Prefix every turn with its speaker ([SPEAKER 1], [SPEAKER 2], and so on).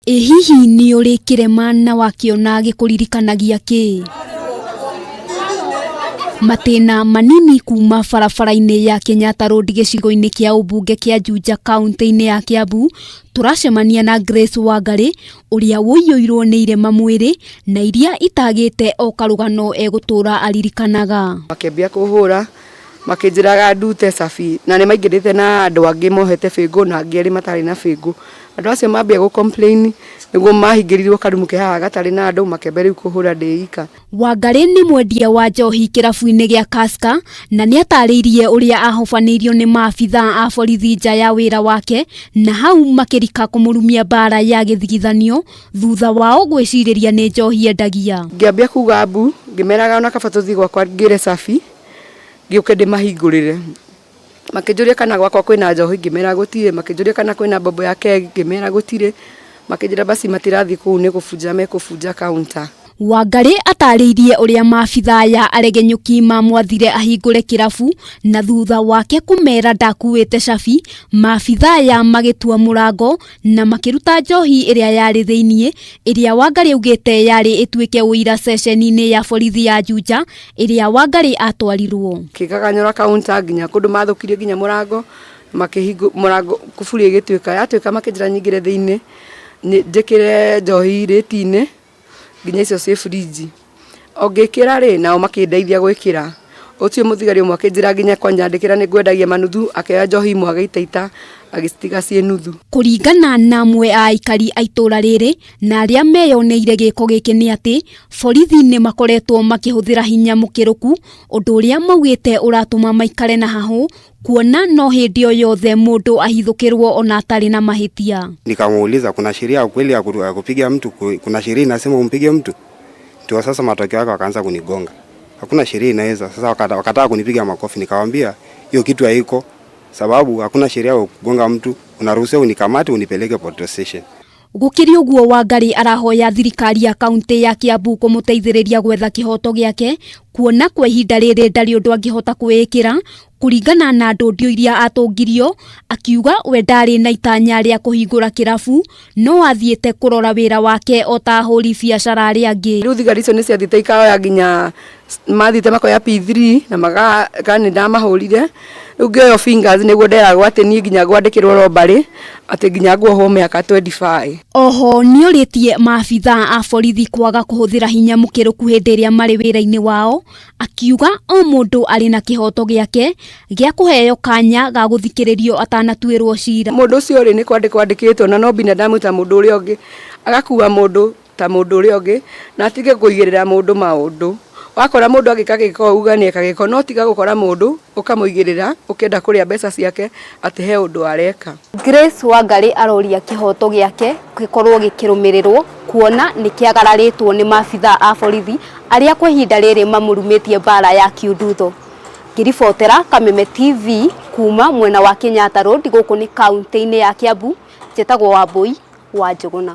[SPEAKER 1] Ĩ hihi nĩ ũrĩ kĩrema na wakĩona gĩkũririkanagia kĩ? Matĩna manini kuma barabara-inĩ ya Kenyatta Road gĩcigo-inĩ kĩa ũmbunge kĩa Juja kaunti-inĩ ya Kiambu, tũracemania na Grace Wangarĩ ũrĩa ũiyũirwo nĩ irema mwĩrĩ na iria itagĩte o karũgano egũtũra aririkanaga.
[SPEAKER 2] Makĩambia kũhũra, makĩnjĩraga ndute cabi, na nĩ maingĩrĩte na andũ angĩ mohete bĩngũ na angĩ erĩ matarĩ na bĩngũ. Andũ acio mambia gũ complain nĩguo mahingĩrirwo karumu ke haha gatarĩ na andũ, makĩambia rĩu kũhũra ndĩ ika.
[SPEAKER 1] Wangarĩ nĩ mwendia wa njohi kĩrabu-inĩ gĩa Tusker na nĩatarĩirie ũrĩa ahobanĩirio nĩ maabithaa a borithi nja ya wĩra wake na hau makĩrika kũmũrumia mbara ya gĩthigithanio thutha wao gwĩcirĩria nĩ njohi endagia.
[SPEAKER 2] Ngĩambia kuga mbu, ngĩmeraga ona kaba tũthiĩ gwakwa ngĩre cabi, ngĩũke ndĩmahingũrĩre. Makĩnjũria kana gwakwa kwĩna njohi, ngĩmera gũtirĩ, makĩnjũria kana kwĩna mbombo ya keg, ngĩmera gũtirĩ, makĩnjĩra basi matirathiĩ kũu nĩ gũbunja mekũbunja counter.
[SPEAKER 1] Wangarĩ atarĩirie ũrĩa maabithaa ya aregenyũki mamwathire ahingũre kĩrabu na thutha wake kũmera ndakuĩte cabi, maabithaa ya magĩtua mũrango na makĩruta njohi ĩrĩa yarĩ thĩiniĩ, ĩrĩa Wangarĩ augĩte yarĩ ĩtuĩke ũira ceceni-inĩ ya borithi ya Juja ĩrĩa Wangarĩ atwarirwo.
[SPEAKER 2] Makĩgaganyũra counter nginya kũndũ mathũkirie nginya mũrango, makĩhingũ mũrango kuburi ĩgĩtuĩka, yatuĩka makĩnjĩra nyingĩre thĩiniĩ, njĩkĩre njohi rĩti-inĩ nginya icio ciĩ fridge. O ngĩkĩra rĩ, nao makĩndeithia gwĩkĩra. Ũcio mũthigari ũmwe akĩnjĩra nginya kwanyandĩkĩra nĩ ngwendagia manuthu, akĩoya njohi imwe agĩitaita agĩcitiga ciĩ nuthu.
[SPEAKER 1] Kũringana na amwe a aikari a itũra rĩrĩ na arĩa meyoneire gĩko gĩkĩ nĩ atĩ borithi nĩ makoretwo makĩhũthĩra hinya mũkĩrũku, ũndũ ũrĩa maugĩte ũratũma maikare na hahũ kuona no hĩndĩ o yothe mũndũ ahithũkĩrwo ona atarĩ na mahĩtia.
[SPEAKER 3] Nikamuuliza kuna sheria kweli ya kupiga mtu? Kuna sheria inasema umpige mtu? Ndio sasa matokeo yake wakaanza kunigonga. Hakuna sheria inaweza. Sasa wakataka kunipiga makofi, nikamwambia hiyo kitu haiko, sababu hakuna sheria ya kugonga mtu, unaruhusiwa unikamate unipeleke police station.
[SPEAKER 1] Gũkĩrĩ ũguo Wangarĩ arahoya thirikari ya kaunti ya Kiambu kũmũteithĩrĩria gwetha kĩhoto gĩake kuona kwa ihinda rĩrĩ ndarĩ ũndũ angĩhota kwĩĩkĩra kũringana na ndũndio iria atũngirio, akiuga we ndarĩ na itanya rĩa kũhingũra kĩrabu no athiĩte kũrora wĩra wake o ta ahũri biacara arĩa angĩ.
[SPEAKER 2] Rĩu thigari icio nĩ ciathiĩte ikaoya nginya mathiĩte makoya P3 na magaka nĩ ndamahũrire. Rĩu ngĩoywo fingers nĩguo nderagwo atĩ niĩ nginya ngwandĩkĩrwo robbery, atĩ nginya nguohwo mĩaka 25.
[SPEAKER 1] Oho nĩorĩtie maabithaa a borithi kwaga kũhũthĩra hinya mũkĩrũku hĩndĩ ĩrĩa marĩ wĩra-inĩ wao, akiuga o mũndũ arĩ na kĩhoto gĩake gĩa kũheo kanya ga gũthikĩrĩrio atanatuĩrwo cira.
[SPEAKER 2] Mũndũ ũcio rĩ nĩ kwandĩkwo andĩkĩtwo na no binadamu ta mũndũ ũrĩa ũngĩ, agakua mũndũ ta mũndũ ũrĩa ũngĩ na atige kũigĩrĩra mũndũ maũndũ. Wakora mũndũ agĩka gĩko uga nĩ eka gĩko, no tiga gũkora mũndũ ũkamũigĩrĩra ũkĩenda kũrĩa mbeca ciake atĩ he ũndũ areka.
[SPEAKER 1] Grace Wangarĩ aroria kĩhoto gĩake gĩkorwo gĩkĩrũmĩrĩrwo kuona nĩ kĩagararĩtwo nĩ maabithaa a borithi arĩa kwa ihinda rĩrĩ mamũrumĩtie mbara ya kiundutho. Ngĩribotera Kameme TV kuma mwena wa Kenyatta Road gũkũ nĩ kaunti-inĩ ya Kiambu, njĩtagwo Wambui wa Njũgũna.